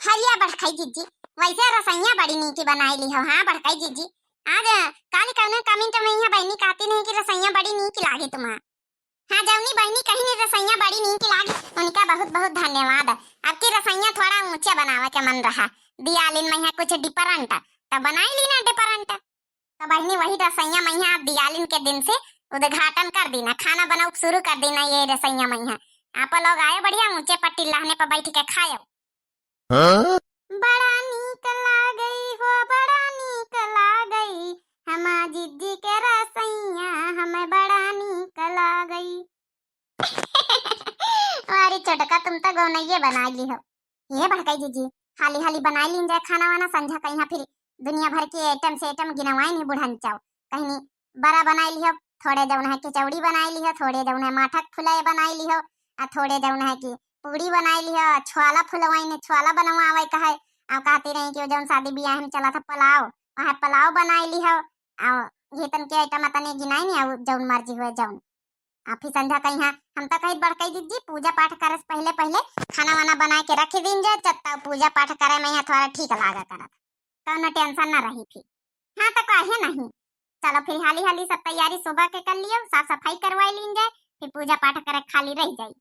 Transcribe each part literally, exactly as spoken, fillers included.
हरिया बड़कई जिज्जी, वैसे रसैया बड़ी नीकी बनाई लिहो। हाँ बड़कई जिज्जी, आज काली कौनो comment में यहाँ बहिनी कहती नहीं कि रसैया बड़ी नीकी लागी तुम्हार। हाँ जौनी बहिनी कही नहीं रसैया बड़ी नीकी लागी, उनका बहुत बहुत धन्यवाद। अब की रसैया थोड़ा ऊंचे बनावे के मन रहा, दियालिन में यहाँ कुछ different, तो बनाई ली ना different। तो बहिनी वही रसैया में यहाँ दियालिन के दिन से उद्घाटन कर दीना, खाना बनाउब शुरू कर दीना ये रसैया में यहाँ। आप लोग आयो बढ़िया ऊंचे पट्टी लहने पर बैठ के खायो। हाँ? बड़ा नीक लागई हो, बड़ा नीक लागई, हमा जिज्जी के रसैया हमें बड़ा नीक लागई। अरे छोटका, तुम तो गौनैये बनाई लिहो। ये बड़कई जिज्जी, हाली हाली बनाई लीन जाए खाना वाना, संझा कहिया फिर दुनिया भर के item से item गिनवाई नहीं बुढ़न चाओ। कहीं नहीं बड़ा बनाई लिहो, थोड़े जौन है कि चौड़ी बनाई लिहो, थोड़े जौन है माठक फुलाए बनाई लिहो, आ थोड़े जौन है कि पूड़ी बनाई लिहो, आ छोला फुलवाई ने छोला बनवावे कहे। आ कहती रही कि वो जौन शादी ब्याह में चला था पुलाव, वहाँ पुलाव बनाई लिहो। आ ये तन के item तने गिनाई नहीं, आ जौन मर्जी हुए जौन। आ फिर संझा कहिया, हम तो कही बड़कई जिज्जी पूजा पाठ करे से पहले पहले खाना वाना बना के रख दीन जाए, जब तक पूजा पाठ करे में यहाँ थोड़ा ठीक लागा करत, कौनो tension ना रही फिर। हाँ तो काहे नहीं, चलो फिर हाली हाली सब तैयारी सुबह के कर लियो, साफ सफाई करवाई लीन जाए, फिर पूजा पाठ करे खाली रह जाई।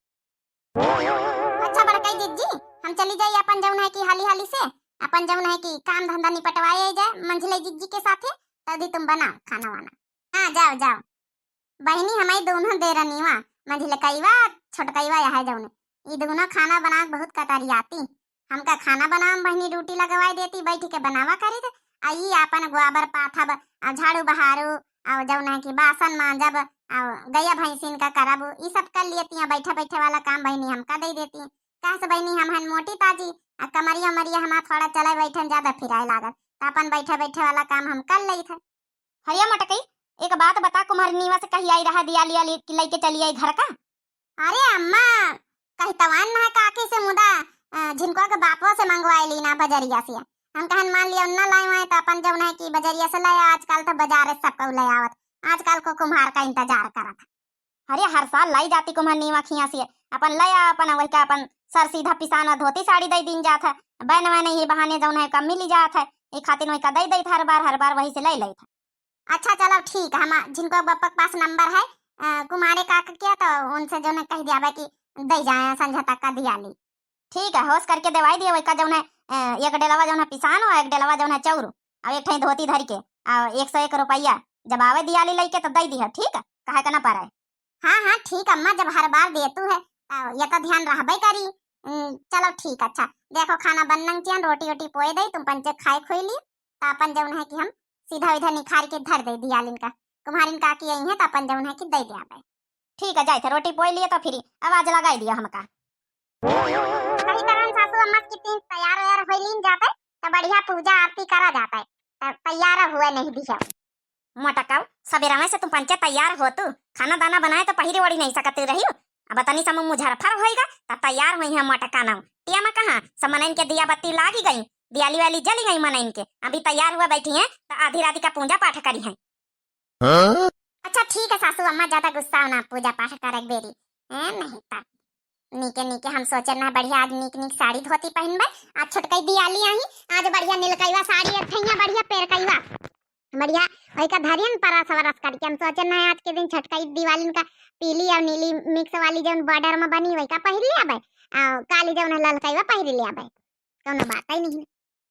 अच्छा बड़कई जिज्जी, हम चली जाई अपन जौन है कि हाली हाली से अपन जौन है कि काम धंधा निपटवाए जाए मंझले जिज्जी के साथे, तभी तुम बनाओ खाना वाना। हाँ जाओ जाओ। बहिनी हमारी दोनों देरनिवा, मंझलकईवा, छोटकईवा यह जौन, ई दोनों खाना बनावे बहुत कतरियाती। हमका खाना बनावे में बहिनी duty लगवाई देती, बैठ के बनावा करी थे। आ ई आपन गोबर पाथब, आ झाड़ू बहारू, आ जौन है कि बासन मांजब, आ गैया भैंसिन का करब, ई सब कर लेती हैं। बैठे बैठे वाला काम बहिनी हमका दे देती हैं। कह से बहिनी हम हन मोटी ताजी, आ कमरिया उमरिया हमार थोड़ा चले बैठे में ज्यादा फिराए लागत, तो अपन बैठे बैठे वाला काम हम कर लेत है। हरिया मोटकई, एक बात बता, कुम्हारिनीवा से कही आई रहा दियाली आली कि लइके चली आई घर का? अरे अम्मा, कहितवान ना काकी से मुदा, अ, झिनको के बापो से मंगवाए ली ना बजरिया से। हम कहन मान लिया उन्ना लाए हुए तो अपन जौन है कि बजरिया से लाया, आजकल तो बाजार से सबको ले आवत, आजकल को कुम्हार का इंतजार करत। अरे हर साल लाई जाती कुम्हारिनीवा खिया से, अपन ले आ, अपन वही का अपन सर सीधा पिसान धोती साड़ी दे दीन जात है, बैन वैन ये बहाने जौन है का मिली जात है, ये खातिर वही का दे देत हर बार, हर बार वही से ले लेत है। अच्छा चलो ठीक है, हम झिनको बप्पा के पास नंबर है, अ, कुमारे काका के, तो उनसे जौन है कह दिया बा कि दे जाए संझा तक का दियाली। ठीक है, होश करके देवाई दिया, वही का जौन है, अ, एक डेलवा जौन है पिसान हो, एक डेलवा जौन है चौरू, और एक ठे धोती धर के, और एक सौ एक रुपया, जब आवे दियाली लइके तो दे दिया, ठीक है, कहे के ना पड़े। हाँ हाँ ठीक अम्मा, जब हर बार देतू है तो ये तो ध्यान रहबे करी। उम, चलो ठीक, अच्छा देखो खाना बनन किया, रोटी वोटी पोए दे, तुम पंचे खाए खोई ली, तो अपन जौन है कि हम सीधा इधर निखार के धर दे दियालिन का, कुम्हारिन काकी आई है तो अपन जौन है कि दे दे आबे। ठीक है, जाए थे रोटी पोए लिए तो फिर आवाज लगाई दियो हमका। कही करन सासू अम्मा की तीन तैयार वैयार होई लीन जाते, तो बढ़िया पूजा आरती करा जाता है, तो तैयार हुए नहीं दिया। मोटकाऊ, सबेरवे से तू पंचे तैयार हो तू, खाना दाना बनाए तो पहिरे ओढ़ी नहीं सकत रही हो। अब तनी समूह मुझरफर होइगा, तब तैयार होई है मोटका नाऊ। टिया में कहाँ, सब मनइन के दिया बत्ती लागी गई, दियाली वाली जली गई मनइन के, अभी तैयार हुआ बैठी हैं, तो आधी रात का पूजा पाठ करी हैं। हाँ? अच्छा ठीक है सासू अम्मा, ज्यादा गुस्सा ना, पूजा पाठ करे के बेरी, हैं, नहीं ता। नीके नीके हम सोचे ना, बढ़िया आज नीक नीक साड़ी धोती पहनबे, आज छोटकई दियाली आई, आज बढ़िया नीलकईवा साड़ी एक ठैया बढ़िया पेरकईवा, बढ़िया वही का धरियन परस वरस करके हम सोचे ना, आज के दिन छोटकई दिवाली का पीली और नीली mix वाली जौन border में बनी वही का पहिर ले आबे, आ काली जौन ललकईवा पहिर ले आबे, कौनो बात ही नहीं।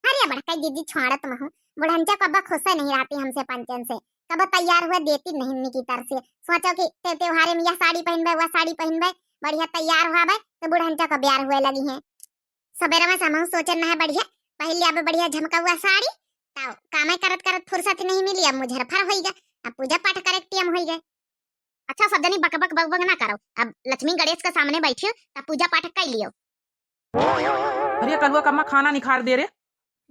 अरे बड़का जिज्जी छोड़त महू, बुढ़ंचा कब्बा खुश नहीं रहती हमसे पंचन से, कब तैयार हुआ देती नहीं निकी तर से। सोचो कि ते त्योहारे में यह साड़ी पहनबे, वह साड़ी पहनबे, बढ़िया तैयार हुआ बे तो बुढ़ंचा का ब्यार हुए लगी है। सबेरा में समूह सोचन ना है बढ़िया, पहले अब बढ़िया झमका हुआ साड़ी, ताओ कामे करत करत फुर्सत नहीं मिली, अब मुझरफर होई गए, अब पूजा पाठ करे के टेम होई गए। अच्छा सब जनी बक बक बक बक ना करो, अब लक्ष्मी गणेश के सामने बैठियो तब पूजा पाठ कर लियो। अरे कलुआ कम्मा खाना निखार दे रे।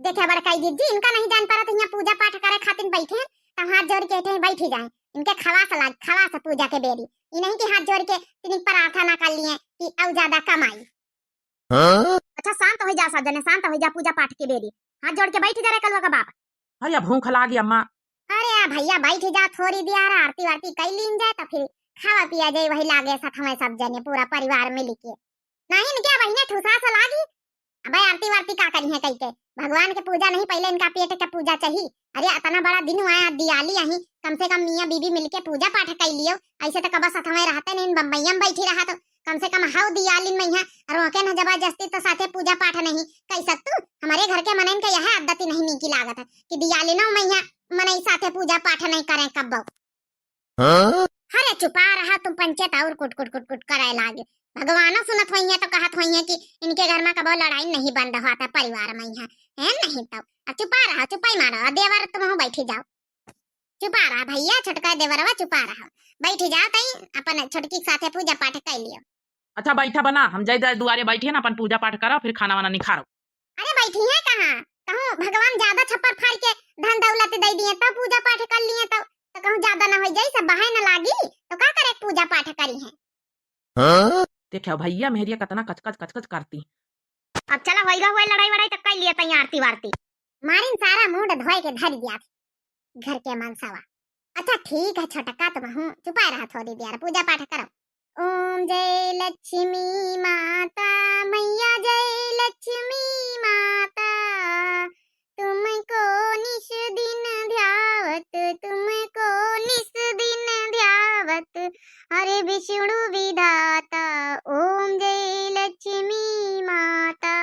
देखे बड़काई जिज्जी, इनका नहीं जान पड़त, यहाँ पूजा पाठ करे खातिर बैठे हैं, तब हाथ जोड़ के इठे बैठी जाए। इनके खवास लाग, खवास पूजा के बेरी। ई नहीं कि हाथ जोड़ के तिनिक प्रार्थना कर लिए कि औ ज्यादा कमाई। हाँ? अच्छा शांत हो जा सब जने, शांत हो जा, पूजा पाठ के बेरी। हाथ जोड़ के बैठ जा रे कलुआ का बाप। अरे भूख लागी अम्मा। अरे आ भैया बैठ जा थोड़ी देर, आरती वारती कई लीन जाए तो फिर खावा पिया जाए, वही लागे साथ में सब जने पूरा परिवार मिल के। नहीं इनके बहिने ठुसा से लागी। अबे आरती वारती का करिहैं कइके? भगवान के पूजा नहीं, पहिले इनका पेट के पूजा चाही। अरे अतना बड़ा दिन आया, दियाली अही, कम से कम मियाँ बीबी मिलके पूजा पाठ कइ लियो। अइसे त कबो सथवै रहते नहीं, बम्बइया में बैठी रहत हो। कम से कम हौ दियालिन मइहाँ रोके न जबरदस्ती त साथे पूजा पाठ नहीं कइ सकतू। हमरे घर के मनइन के यह आदत ही नहीं नीकी लागत है कि दियालिनो मइहाँ मनई साथे पूजा पाठ नहीं करें कब्बो। हाँ? अरे चुपा रहा तुम पंचे, त और कुट कुट कुट कुट करे लागे। भगवानो सुनत होइहैं त कहत होइहैं कि इनके घर मा कबो लड़ाई नहीं बंद होत है परिवार मइहाँ। है नहीं तो। अब चुपा रहा, चुपाई मारो, अब देवर तुमहू बैठी जाओ। चुपा रहा भइया, छोटका देवरवा चुपा रहा। बैठी जाओ तई, अपन छोटकी के साथे पूजा पाठ कइ लियो। अच्छा बैठा बना, हम जाई जाई दुआरे बैठिए ना, अपन पूजा पाठ करो, फिर खाना वाना निखारो। अरे बैठिहैं कहाँ, कहूँ भगवान ज्यादा छप्पर फाड़ के धन दौलत दइ दिए तब पूजा पाठ कर लिए तब, त कहूँ ज्यादा न होइ जाई, सब बहाए न लागी, त का करे पूजा पाठ करिहैं। हाँ? देखो भइया मेहरिया कतना कचकच कचकच करती। अब चला होइगा हुए लड़ाई वड़ाई त कइ लिए तई आरती वारती। मारिन सारा मूड धोए के धर दिया घर के मनसवा। अच्छा ठीक है छोटका, तुमहू चुपाए रहा थोड़ी देर, पूजा पाठ करो। ओम जय लक्ष्मी माता, मैया जय लक्ष्मी माता, तुमको निस दिन ध्यावत, तुमको निस दिन ध्यावत, हरे विष्णु विधाता। ओम जय लक्ष्मी माता,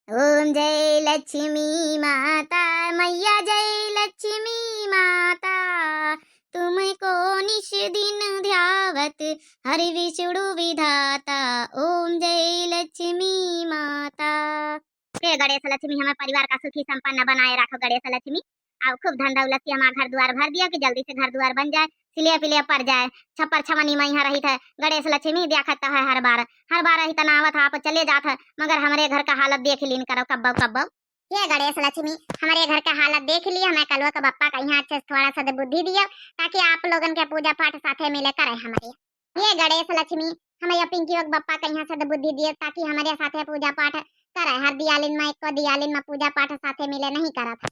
ओम जय लक्ष्मी माता, मैया जय लक्ष्मी माता, तुमको निस दिन ध्यावत, हरि विष्णु विधाता। ओम जय लक्ष्मी माता। हे गणेश लक्ष्मी, हमें परिवार का सुखी संपन्न बनाए रखो गणेश लक्ष्मी। अउ खूब धन दौलत से हमार घर दुआर भर दियो कि जल्दी से घर दुआर बन जाए, सिले पिले पड़ जाए। छप्पर छवनी मइहाँ रहित है गणेश लक्ष्मी, देखत तो है हर बार, हर बार रहित ना आवत है, आप चले जात है, मगर हमरे घर का हालत देख लीन करो कब्बो कब्बो। हे गणेश लक्ष्मी, हमरे घर का हालत देख लियो, हमें कलुआ का बप्पा कइहाँ अच्छे से थोड़ा सद्बुद्धि दियो, ताकि आप लोगन के पूजा पाठ साथे मिले करे हमरे। हे गणेश लक्ष्मी, हमें या पिंकी का बप्पा कइहाँ सद्बुद्धि दियो, ताकि हमरे साथे पूजा पाठ करे। हर दियालिन मा, एको दियालिन मा पूजा पाठ साथे मिले नहीं करत।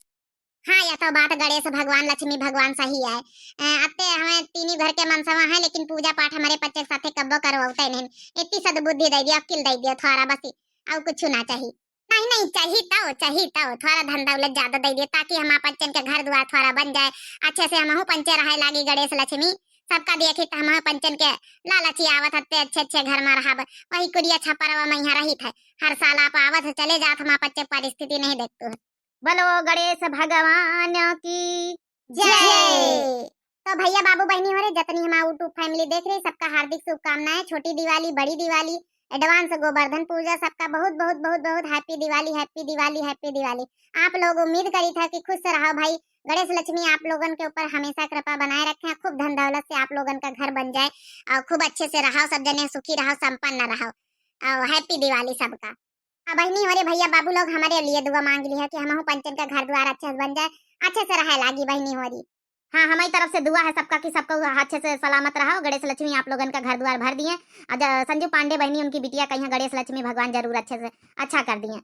हाँ, या तो बात गणेश भगवान, लक्ष्मी भगवान सही है। अ, अत्ते हमें तीनी घर के मनसवा है, लेकिन पूजा पाठ हमरे बच्चे के साथे कब्बो करवउते नहीं। इतनी सद्बुद्धि दइ दियो, अक्किल दइ दियो थोड़ा बस, अउ कुछ ना चाही। नहीं, नहीं, चाही तो, चाही तो थोड़ा धन दौलत ज्यादा दइ दियो, ताकि हमार पंचन के घर दुआर थोड़ा बन जाए, अच्छे से हमहू पंचे रहे लागी गणेश लक्ष्मी। सबका देखी त हमहू पंचन के लालची आवत हत्ते अच्छे अच्छे घर मा रहब। वही कुरिया छपरवा मइहाँ रहित है, हर साल आप आवत है चले जात, हमार पंचे परिस्थिति नहीं देखतू है। बोलो गणेश भगवान की जय। जय। तो भइया बाबू बहिनी हो रे, जतनी हमार YouTube family देख रही, सबका हार्दिक शुभकामनाएं। छोटी दिवाली, बड़ी दिवाली, advance गोवर्धन पूजा, सबका बहुत बहुत बहुत बहुत happy दिवाली, happy दिवाली, happy दिवाली। आप लोग उम्मीद करी था कि खुश रहो भाई, गणेश लक्ष्मी आप लोगन के ऊपर हमेशा कृपा बनाए रखें, खूब धन दौलत से आप लोगन का घर बन जाए और खूब अच्छे से रहो, सब जने सुखी रहो, संपन्न रहो और happy दिवाली सबका। आ बहिनी हो रे, भइया बाबू लोग हमरे लिए दुआ मांग लिहे कि हमहू पंचन का घर दुआर अच्छे से बन जाए, अच्छे से रहे लागी बहिनी हो री। हाँ, हमारी तरफ से दुआ है सबका कि सबको अच्छे से सलामत रहो, गणेश लक्ष्मी आप लोगन का घर दुआर भर दिए। आ ज-, संजू पांडे बहिनी उनकी बिटिया कइहाँ गणेश लक्ष्मी भगवान जरूर अच्छे से अच्छा कर दिए।